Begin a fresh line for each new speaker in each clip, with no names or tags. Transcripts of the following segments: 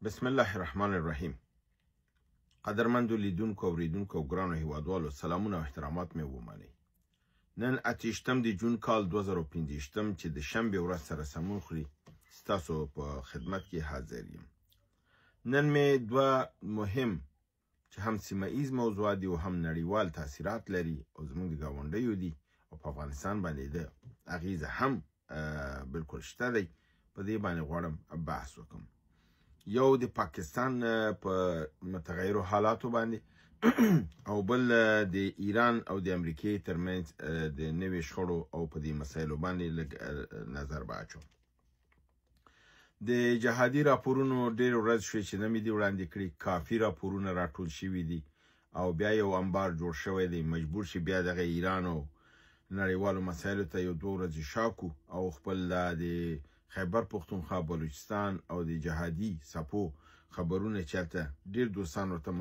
بسم الله الرحمن الرحیم. قدرمندو لیدونکو، اوریدونکو او ګرانو هیوادوالو، سلامونه او احترامات مې ومنئ. نن 28 د جون کال 2025 چې د شنبې ورځ سره سمون خوري، ستاسو په خدمت کې حاضر یم. نن مې دوه مهم چې هم سیمه ایز موضوعات دي او هم نړیوال تاثیرات لري او زموږ د ګاونډیو دي او په افغانستان باندې د اغیزه هم بالکل شته دی، په دې باندې غواړم بحث وکړم. یو د پاکستان په متغیرو حالاتو باندې او بل د ایران او د امریکې ترمنځ د نوې شخړو او په دې مسایلو باندې لږ نظر به اچوم. د جهادي راپورونو ډېر ورځ شوې چې نه مې دي وړاندې کړي، کافي راپورونه راټول شوي دي او بیا یو انبار جوړ شوی دی. مجبور شي بیا دغه ایران او نړیوالو مسایلو ته یو دوه ورځې شا کو او خپل د خیبر پښتونخوا، بلوچستان او د جهادي سپو خبرونه چې هلته ډېر دوستان ورته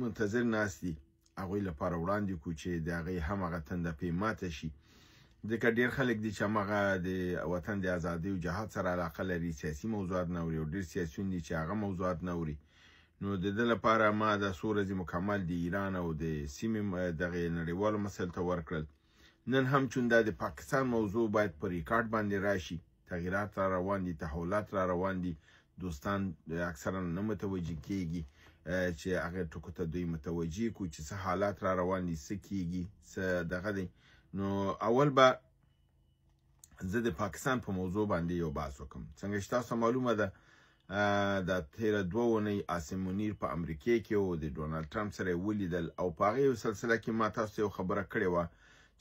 منتظر ناست دي، هغوی لپاره وړاندې کړو چې د هغې هم هغه تنده پې ماته شي. ځکه ډېر خلک دي چې هماغه د وطن د ازادۍ او جهاد سره علاقه لري، سیاسي موضوعات نه اوري، او ډېر سیاسیون دي چې هغه موضوعات نه اوري. نو د ده لپاره ما دا څو ورځې مکمل د ایران او د سیمې دغې نړیوالو مسایلو ته ورکړل. نن هم چون دا د پاکستان موضوع باید په ریکارډ باندې راشي، تغییرات را روان دي، تحولات را روان دي، دوستان اکثرا نه متوجه کیږي چې هغه ټکو ته دوی متوجه کو چې څه حالات را روان دي، څه کیږي، څه دغه دی. نو اول به زه د پاکستان په موضوع باندې یو بحث وکم. څنګه چې تاسو معلومه ده، دا تېره دوه اونۍ عاصم منیر په امریکې کې و، د ډونالډ ټرمپ سره یې ولیدل او په هغې یو سلسله کې ما تاسو ته یو خبره کړې وه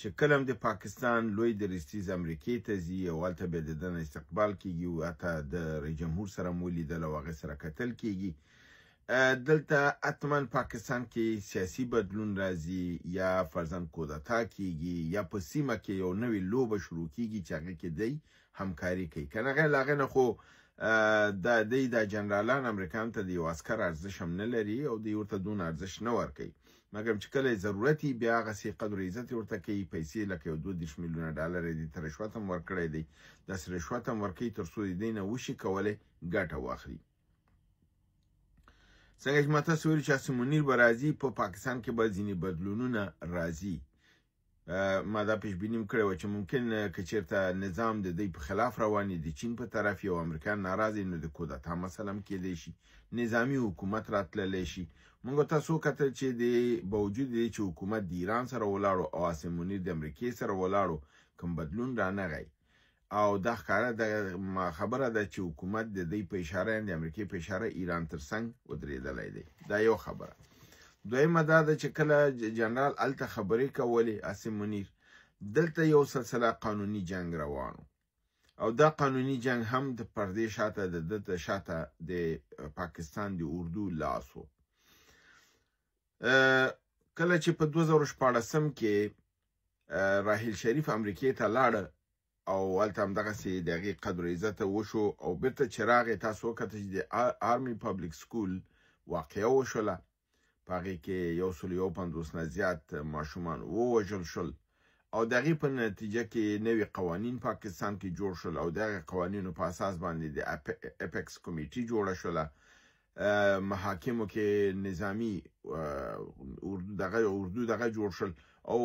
چې کله هم د پاکستان لوی درستیز امریکې ته ځي او هلته بیا د ده نه استقبال کیږي او حتی د رئیس جمهور سره هم ولیدل او هغې سره کتل کیږي، دلته حتما پاکستان کې سیاسي بدلون راځي یا فرضاً کودتا کیږي یا په سیمه کې یو نوې لوبه شروع کیږي چې هغې کې دی همکاري کوي. که نه غیر له هغې نه خو دا دی دا جنرالان امریکان ته د یو عسکر ارزش هم نه لري او دوی ورته دونه ارزش نه ورکوي، مګر چې کله یې ضرورت وي بیا هغسې قدر عزت یې ورته کوي. پیسې لکه یو 32 میلیونه ډالر یې دې ته رشوت هم ورکړی دی، داسې رشوت هم ورکوي تر څو د دې نه وشي کولی ګټه واخلي. څنګه چې ما تاسو ویل چې عاصم منیر به راځي، په پاکستان کې به ځینې بدلونونه راځي. ما دا پیشبیني هم کړې وه چې ممکن که چېرته نظام د دوی په خلاف روان وي، د چین په طرف یو امریکا ناراض وي، نو د کودتا مسله هم کېدی شي، نظامي حکومت راتللی شي. موږ تاسو وکتل چې د باوجود دې چې حکومت د ایران سره ولاړو او عاصم منیر د امریکې سره ولاړو، کوم بدلون رانغی. او دا ښکاره د خبره ده چې حکومت د دوی په اشاره، یعنې د امریکې په اشاره ایران تر څنګ ودرېدلی دی. دا یو خبره. دویمه دا ده چې کله جنرال هلته خبرې کولې عاصم منیر، دلته یو سلسله قانوني جنګ روان و او دا قانوني جنګ هم د پردې شاته د ده د شاته د پاکستان د اردو لاس و. کله چې په 2016 کې راحیل شریف امریکې ته لاړه او هلته همدغسې د هغې قدر عزت وشو او بیرته چې راغی، تاسو وکتل چې د آرمي پبلک سکول واقعه وشوله، په هغې کې 151 نه زیات ماشومان ووژل شول او د هغې په نتیجه کې نوي قوانین پاکستان کې جوړ شول او د هغې قوانینو په اساس باندې د اپیکس کمیټي جوړه شوله. محاکمو کې نظامي اردو دغه جوړ شول او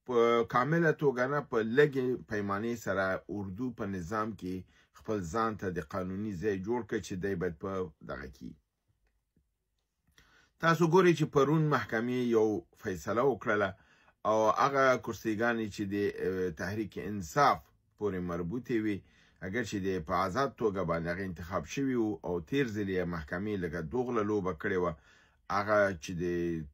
په کامله توګه نه، په لږې پیمانې سره اردو په نظام کې خپل ځان ته د قانوني ځای جوړ کړ چې دی باید په دغه کې. تاسو ګورئ چې پرون محکمې یو فیصله وکړله او هغه کرسیګانې چې د تحریک انصاف پورې مربوطې وي، اګر چې د په آزاد توګه باندې هغه انتخاب شوي وو او تېر ځل یې محکمې لږه دوغله لوبه کړې وه، هغه چې د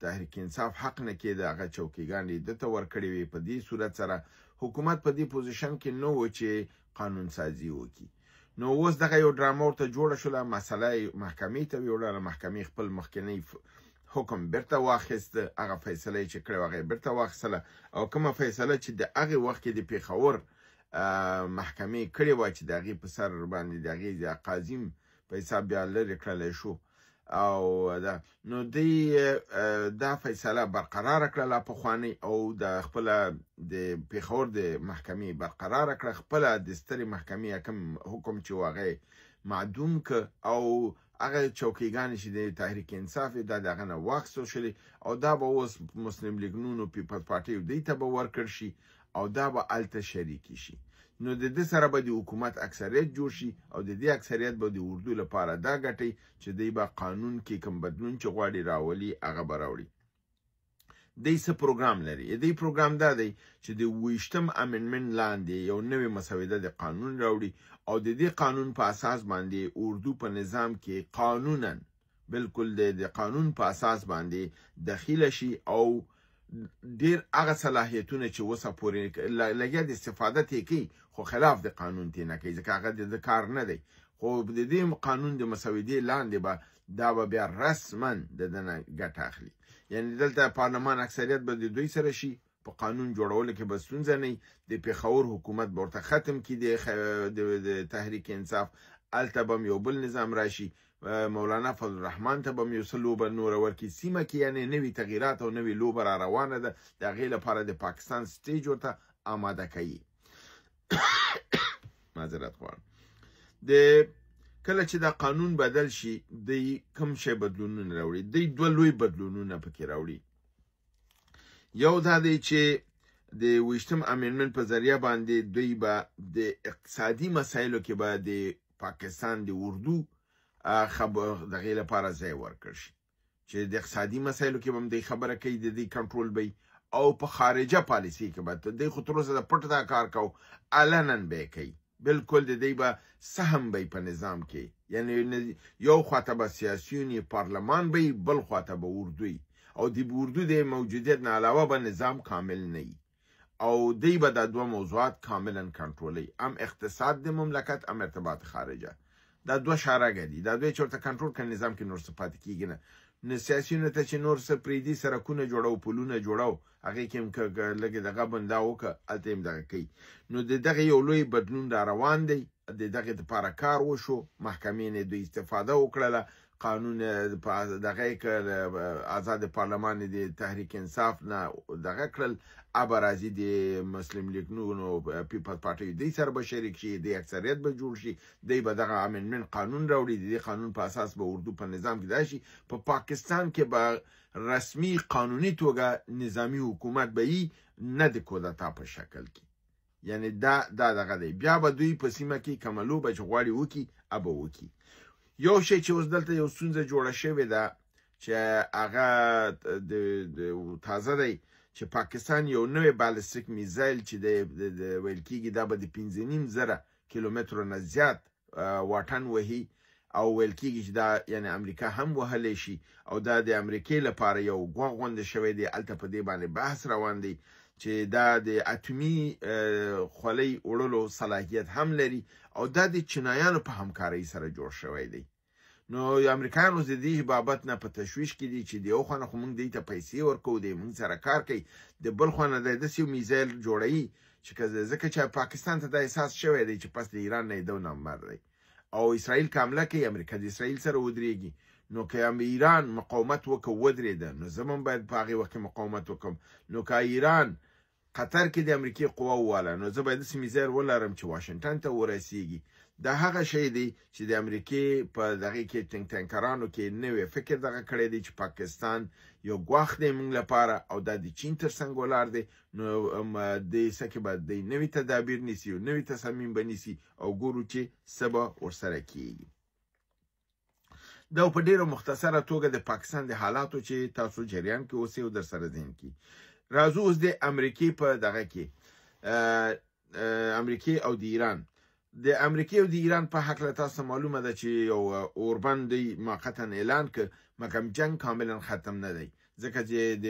تحریک انصاف حق نه کېده هغه چوکیګانې ده ته ورکړې وې. په دې صورت سره حکومت په دې پوزیشن کې نه و چې قانون سازي وکړي. نو اوس دغه یو ډرامه ورته جوړه شوله، مسله یې محکمې ته ویوړله، محکمې خپل مخکنی حکم بیرته واخیست، هغه فیصله یې چې کړې وه هغه یې بیرته واخیستله او کومه فیصله چې د هغې وخت کې د پېښور محکمې کړې وه چې د هغې په سر باندې د هغې د قاضي په حساب بیا لرې کړلی شو او دا نو دوی دا فیصله برقراره کړله پخوانۍ او د خپله د پېښور د محکمې برقراره کړه، خپله د سترې محکمې کوم حکم چې و هغه معدوم ک او هغه چوکیګانې چې د تحریک انصاف دا د هغه نه واخیستل شولې او دا به اوس مسلم لیګ نون او پیپلز پارټي دوی ته به ورکړ شي او دا به هلته شریکې شي. نو د ده سره به د حکومت اکثریت جوړ شي او د دې اکثریت به د اردو لپاره دا ګټي چې دی به قانون کې کوم بدلون چې غواړي راولي هغه به راوړي. دی څه پروګرام لري؟ دی پروګرام دا دی چې د 27 امندمنټ لاندې یو نوې مسوده د قانون راوړي او د دې قانون په اساس باندې اردو په نظام کې قانونا بالکل د قانون په اساس باندې دخیله شي او ډیر هغه صلاحیتونه چې اوسه پورې لګیا د استفاده ترې کوي خو خلاف د قانون ترې نه کوي، ځکه هغه د کار نه دی. خو د دې قانون د مسودې لاندې به دا به بیا رسما د ده نه ګټه اخلي. یعنی دلته پارلمان اکثریت به د دوی سره شي، په قانون جوړولو کې به ستونزه نه، د پېښور حکومت به ورته ختم کړي د تحریک انصاف، هلته به هم یو بل نظام راشي، مولانا فضل الرحمن ته به هم یو څه لوبه نوره ورکړي. سیمه کې یعنی نوي تغییرات او نوې لوبه را روانه ده، د هغې لپاره د پاکستان stage ورته آماده کوي. معذرت غواړم. د کله چې دا قانون بدل شي دی کوم شی بدلونونه راوړي؟ دی دوه لوی بدلونونه پکې راوړي. یو دا دی چې د 27 امندمنټ په ذریعه باندې دوی به د اقتصادي مسایلو کې به د پاکستان د اردو دغې لپاره ځای ورکړ شي چې د اقتصادي مسایلو کې به هم دوی خبره کوي، د دوی کنټرول به او په خارجه پالیسي کې به دوی خو تر اوسه د پټ دا کار کو، علنا به یې کوي. بالکل د دوی به سهم به په نظام کې، یعنی یو خواته به سیاسیون یې پارلمان به وي، بل خواته به اردو وي او د اردو د موجودیت نه علاوه به نظام کامل نه وي او دوی به دا دوه موضوعات کاملا کنټرولوي، هم اقتصاد د مملکت هم ارتباط خارجه. دا دوه شارګه دي، دا دوی چې ورته کنټرول کړي نظام کې نور څه پاتې کېږي نه. نو سیاسیونو ته چې نور څه پرېږدي، سرکونه جوړو، پلونه جوړو، هغې کې هم که لږ دغه بندا وکړه هلته هم دغه کوي. نو د دغې یو لوی بدلون را روان دی، د دغې دپاره کار وشو، محکمې نه دوی استفاده وکړله، قانون دغه یې کړ، ازاد پارلمان د تحریک انصاف نه دغه کړل، ابه راځي د مسلم لیګ نون او پیپلز پارټي دوی سره به شریک شي، د اکثریت به جوړ شي، دوی به دغه امندمنټ قانون راوړي، د دې قانون په اساس به اردو په نظام کې راشي. په پاکستان کې به رسمي قانوني توګه نظامی حکومت به یي، نه د کودتا په شکل کې. یعنی دا دغه دی. بیا به دوی په سیمه کې کومه لوبه چې غواړي وکړي ابه وکړي. یو شی چې اوس دلته یو ستونزه جوړه شوې ده چې هغه تازه دی، چې پاکستان یو نوی بالستیک میزایل چې د ویل کېږي دا به د 5,500 کیلومترو نه زیات واټن وهي او ویل کېږي چې دا یعنی امریکا هم وهلی شي او دا د امریکې لپاره یو ګواښ غوندې شوی دی. هلته په دې باندې بحث روان دی چې دا د اتومي خولۍ وړلو صلاحیت هم لري او دا د چینایانو په همکارۍ سره جوړ شوی دی. نو امریکایان اوس د دې بابت نه په تشویش کې دي چې د یو خوا نه خو موږ دوی ته پیسې ورکوو، دی موږ سره کار کوي، د بل خوا نه دی داسې یو میزایل جوړوي چې ځکه چې پاکستان ته دا احساس شوی دی چې پس د ایران نه یې دو نمبر دی او اسرائیل که حمله کوي امریکا د اسرائیل سره ودرېږي، نو که ایران مقاومت وکړ ودرېده نو زه هم باید په هغې وخت کې مقاومت وکړم. نو که ایران قطر کې د امریکې قوه وواله نو زه باید داسې میزایل ولرم چې واشنګټن ته ورسیږي. دا هغه شی دی چې د امریکې په دغې کې think tanker انو کې نوی فکر دغه کړی دی چې پاکستان یو ګواښ دی موږ لپاره او دا د چین تر څنګ ولاړ دی. نو دې څه کې به دی نوي تدابیر نیسي او نوي تصامیم به نیسي او ګورو چې څه به ورسره کیږي. دا په ډېره مختصره توګه د پاکستان د حالاتو چې تاسو جریان کې اوسئ او در سره ذهن کې. راځو اوس د امریکې په دغه کې، امریکې او د ایران. د امریکې او د ایران په هکله تاسو معلومه ده چې یو اوربند دی موقتا اعلان کړ، مګر جنګ کاملا ختم نه دی، ځکه چې د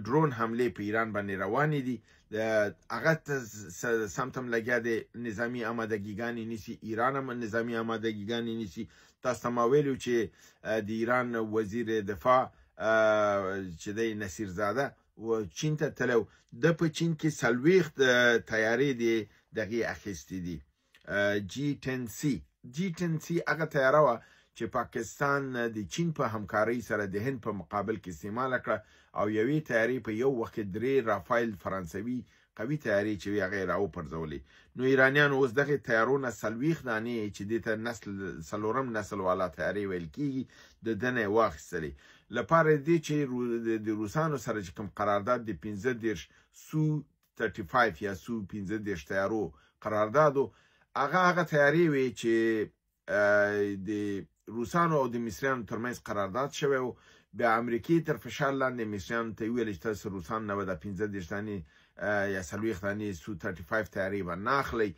ډرون حملې په ایران باندې روانې دي. هغه سمتم لګیا دی نظامی آمادګیګانې نیسي، ایران هم نظامی آمادګیګانې نیسي. تاسو ته ما ویلو چې د ایران وزیر دفاع چې دی نصیرزاده و چین ته تللی، ده په چین کې 40 طیارې دی دغې اخیستې دي، جی 10 سی. جی 10 سی هغه طیاره وه چې پاکستان د چین په همکارۍ سره د هند په مقابل کې استعمال کړه او یوې طیارې په یو وخت کې 3 رافایل فرانسوي قوي طیارې چې وې هغه یې راوپرځولې. نو ایرانیانو اوس دغې طیارو نه 40 دانې چې دې ته نسل څلورم نسل والا طیارې ویل کیږي د ده نه یې واخیستلې، لپاره دې چې د روسانو سره چې کوم قرارداد د 35 سو 35 یا سو 35 طیارو قرارداد و، هغه طیارې وې چې د روسانو او د مصریانو ترمنځ قرارداد شوی و. بیا امریکې تر فشار لاندې مصریانو ته وویل چې تاسو روسان نه به دا 35 دانې یا 40 دانې سو 35 طیارې به نه اخلئ.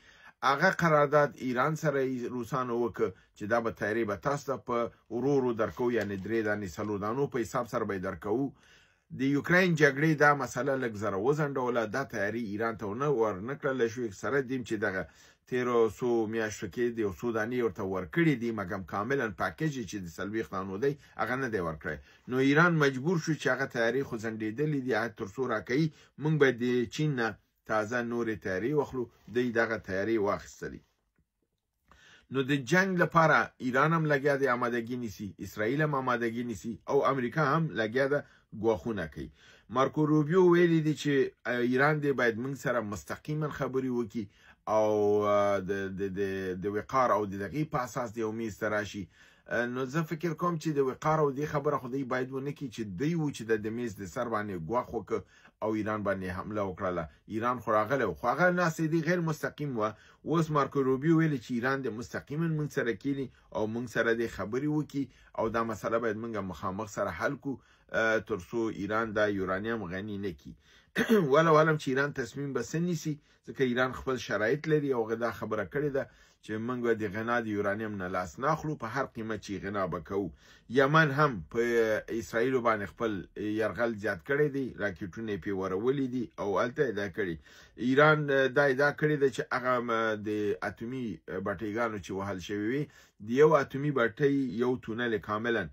هغه قرارداد ایران سره روسانو وکړ چې دا به طیارې به تاسو ته په ورو ورو درکوو، یعنې 3 دانې 4 دانو په حساب سره به یې درکوو. د یوکراین جګړې دا مسله لږ زره وځنډوله، دا تیارې ایران ته ورنه کړل شوې، سره دیم چې دغه تېرو څو میاشتو کې د یو څو دانې ورته ورکړي دي، مګم کاملا پاکیج چې د 40 دانو دی هغه نه دی ورکړی. نو ایران مجبور شو چې هغه تیارې خو ځنډېدلې دي، هغه تر څو راکوي، موږ به د چین نه تازه نورې تیارې واخلو. دوی دغه تیارې واخیستلې. نو د جنگ لپاره ایران هم لګیا دی آمادګي نیسي، اسرائیل هم آمادګي نیسي او امریکا هم لګیا ده ګواښونه کوي. مارکو روبیو ویلي دي چې ایران دی باید موږ سره مستقیما خبرې وکړي او د وقار او د دغې په اساس د یو میز ته راشي. نو زه فکر کوم چې د وقار او دې خبره خو دوی باید ونه کړي چې دوی وو چې د میز د سر باندې ګواښ وکړ او ایران باندې حمله وکړله. ایران خو راغلی و، خو هغه ناستې دی غیر مستقیم وه. اوس مارکو روبیو ویلي چې ایران دې مستقیما موږ سره کښېني او موږ سره دې خبرې وکړي او دا مسله باید موږ مخامخ سره حل کړو تر څو ایران دا یورانیم غني نه کړي. ولو علم چې ایران تصمیم به څه نیسي، ځکه ایران خپل شرایط لري او هغه دا خبره کړې ده چې موږ به د غنا د یورانیم نه لاس نه اخلو، په هر قیمت چې غنا به کوو. یمن هم په اسرائیلو باندې خپل یرغل زیات کړی دی، راکټونه یې پرې ورولي دي او هلته یې دا کړي. ایران دا ادعا کړې ده چې هغه د اتومي بټۍګانو چې وهل شوې وې، د یو اتومي بټۍ یو تونل یې کاملا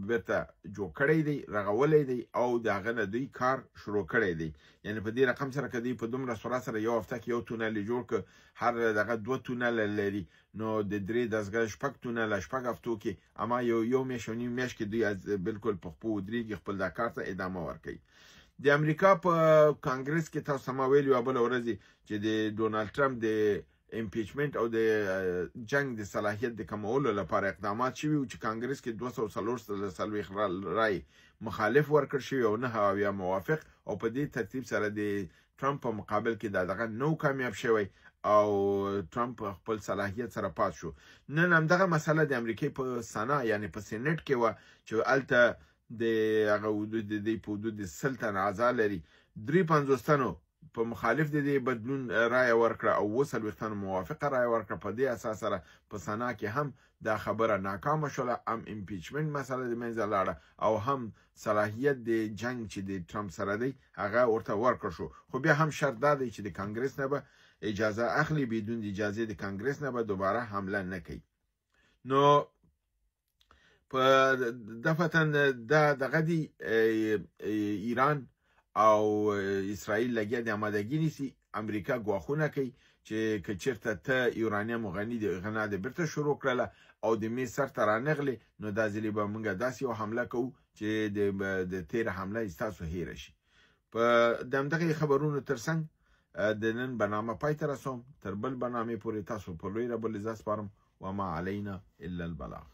بیرته جوړ کړی دی، رغولی دی او د هغه نه دوی کار شروع کړی دی. یعنې په دې رقم سره که دوی په دومره سرعت سره یو هفته کې یو تونل یې جوړ کړ، هر دغه 2 تونله لري، نو د 3 دستګاه 6 تونله 6 هفتو کې، اما یو میاشت او نیم میاشت کې دوی بالکل په خپو ودرېږي، خپل دا کار ته ادامه ورکوي. د امریکا په کانګرس کې تاسو ته ما ویلي وه بله ورځ چې د ډونالډ ټرمپ د impeachment او د جنگ د صلاحیت د کمولو لپاره اقدامات شوي وو چې کانګرس کې 244 رای مخالف ورکړ شوي او 79 موافق، او په دې ترتیب سره د ټرمپ په مقابل کې دا دغه نو کامیاب شوی او ټرمپ خپل صلاحیت سره پات شو. نن همدغه مسله د امریکې په سنا یعنې په سینټ کې وه چې هلته د هغه حدود د دې په حدود د 100 تنه اعضا لري، 53 تنو په مخالف د دې بدلون رایه ورکړه او 47 تنو موافقه رایه ورکړه. په دې اساس سره په سنا کې هم دا خبره ناکامه شوله، هم impeachment مسله د منځه لاړه او هم صلاحیت د جنگ چې د ټرمپ سره دی هغه ورته ورکړ شو. خو بیا هم شرط دا دی چې د کانګرس نه به اجازه اخلي، بدون د اجازې د کانګرس نه به دوباره حمله نه کوي. نو په دفعتاً دا دغه دی ایران او اسرائیل لګیا د آمادګي نیسي، امریکا ګواښونه کوي چې که چېرته ته یورانیم غني د غنا د بیرته شروع کړله او د میز سر ته رانغلې، نو دا ځلې به موږ داسې یو حمله کوو چې د تېره حمله یې ستاسو هېره شي. په د همدغې خبرونو ترڅنګ د نن برنامه پای ته رسوم. تر بل برنامې پورې تاسو په لوی رب العزت سپارم. وما علینا الا البلاغ.